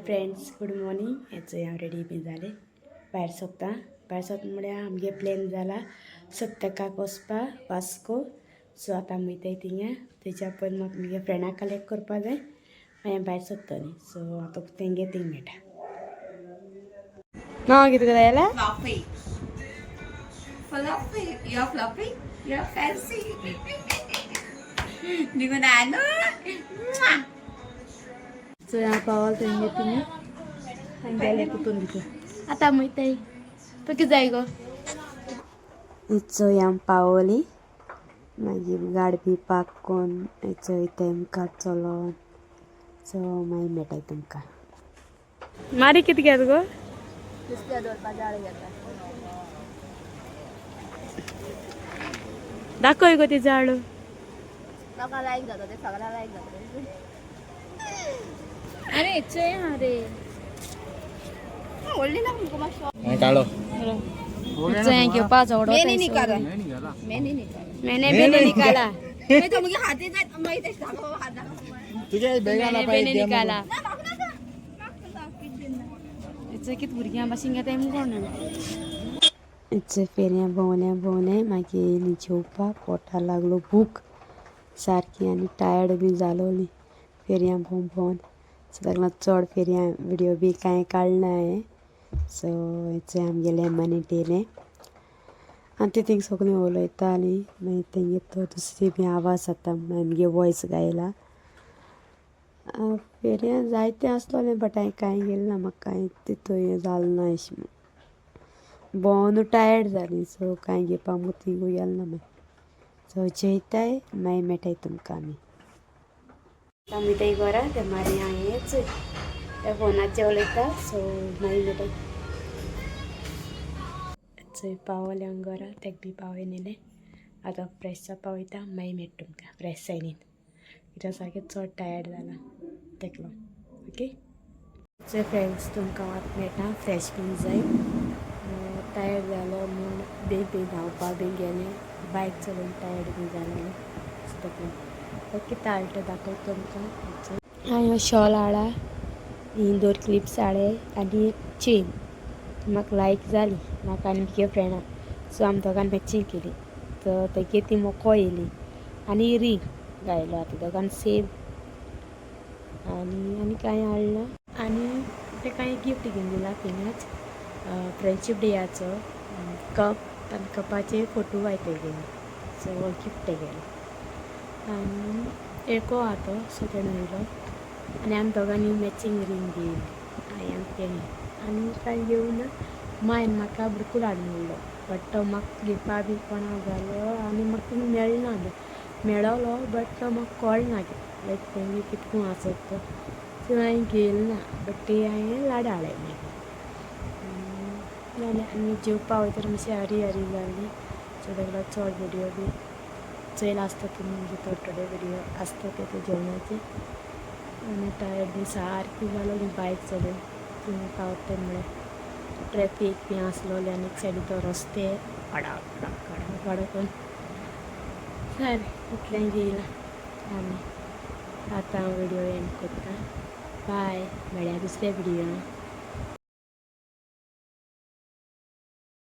Friends, good morning. हेचो हांव ready बी जालें, भायर सोदता. भायर सोद म्हळ्यार आमगे प्लॅन जाला सप्तकाक वचपा वास्को. सो आतां आमी वयताय थिंगा. तेच्या पयलीं म्हाका मुगे फ्रेंडाक कलेक्ट करपा जाय, मागीर भायर सोदतलीं. सो आतां तेंगे थिंग मेळटा. नांव कितें जाल्यार? Fluffy. Fluffy. You're fluffy? You're fancy. निघून आलो. सो हांव पावल तेंगे थिंगा, गेले कुतून भितर. आतां वयताय. तो कितें जाय गो? चोय, हांव पावली. मागीर गाडी बी पार्क करून चोय वयताय मुखार चलोन. सो मागीर मेळटाय तुमकां. मारी कितें घेता गो? नुस्तें दवरपा जाळ घेता. दाखय गो ती जाळ. लोकां लायक जाता ते, सगळ्यांक लायक जाता. अरे, चोय हा रे. व्हडली ना मुगो मातशें. काढो. चोय, घेवपा झगडो. मैं नहीं निकाला, मैं नहीं निकाला. मैंने भी नहीं निकाला. मैं तो मुगे हाती जात, मागीर ते दाखोव, हात दाखोव. तुझ्या बॅगान. मैंने भी नहीं निकाला. ना, म्हाका नाका, म्हाका नाका, कितें ना. चोय, कित भुरग्यां भाशेन घेताय मुगो ना. फेरयां भोंवले भोंवले, मागीर येयली जेवपाक. पोटा लागलो भूक सारकी आनी टायर्ड बी जालोली फेरयां भोंवन भोंवन. सो ताका लागून चड फेरयां विडियो बी कांय काडना हांवें. सो हेचो आमगे लेमनेट येयलें आनी ती थिंग सगळीं उलयतालीं. मागीर तेंगे तो दुसरी बी आवाज जाता म्हणून आमगे वॉयस गायला. फेरयां जायतें आसलोलें, बट हांवें कांय गेलें ना. म्हाका कांय तितू हें जालें ना अशें म्हूण. भोंवन टायर्ड जालीं, सो कांय घेवपाक मुगो थिंगूय गेलें ना मागीर. सो जेयताय, मागीर मेळटाय तुमकां आमी. आमी वयताय घरा. ते मारी हांव हेच त्या फोनाचेर उलयता. सो मागीर मेळटाय. चोय, पावलें हांव घरा. तेका बी पावयन येयलें. आतां फ्रेश जावपा वयता. मागीर मेळटा तुमकां फ्रेश जायनीन, कित्याक सारकें चड टायर्ड जालां तेका लागून. ओके, सो फ्रेंड्स, तुमकां आतां मेळटा फ्रेश बीन जाय. टायर्ड जालो म्हूण बेगीन बेगीन धांवपा बी गेलें. बायक चलोवन टायर्ड बी जालें. सो तेका लागून. ओके, हाडटा, दाखयता तुमकां. हांवें हो शॉल हाडला, ही दोन क्लिप्स हाडले आनी एक चेन. म्हाका लायक जाली, म्हाका आनी मुगे फ्रेंडाक. सो आमी दोगान मॅचिंग केली. तर तेगे ती मोको येयली आनी रिंग घायलो आतां दोगान सेम. आनी आनी कांय हाडना. आनी तें कांय गिफ्ट घेवन दिला थिंगाच, फ्रेंडशीप डेयाचो कप आनी कपाचे फोटो हाय तेगेले. सो हो गिफ्ट तेगेलो आनी एको आहा तो. सो तेणें दिलो आनी आमी दोगांनी मॅचिंग रिंग घेयली, हांवें आनी तेणें. आनी कांय घेवना. मायन म्हाका बुडकूल हाडून दिलो, बट तो म्हाका घेवपा बी कोणा जालो आनी म्हाका मेळना. मेळोलो, बट तो म्हाका कळना, लायक तेंगे कितको आसत तो. सो हांवें घेयलें ना, बट ते हांवें लाडू हाडले मागीर. जालें. आनी जेवपा वयता मातशी हरी हरी जाली. सो ताका लागून चड विडियो बी चोयला आसता तुमी म्हणजे थोडे थोडे विडियो आसता ते ते जेवणाचे. आनी टायर्ड बी सारकी जालोली बायक चलोवन थिंगा पावता म्हळ्यार. ट्रॅफीक बी आसलोलें आनी एक सायडीन तो रस्ते अडाक अडाक अडाक अडाक करून सारकें इतलें घेयलां. आनी आतां हांव विडियो एंड करता. बाय, मेळया दुसऱ्या विडियोन.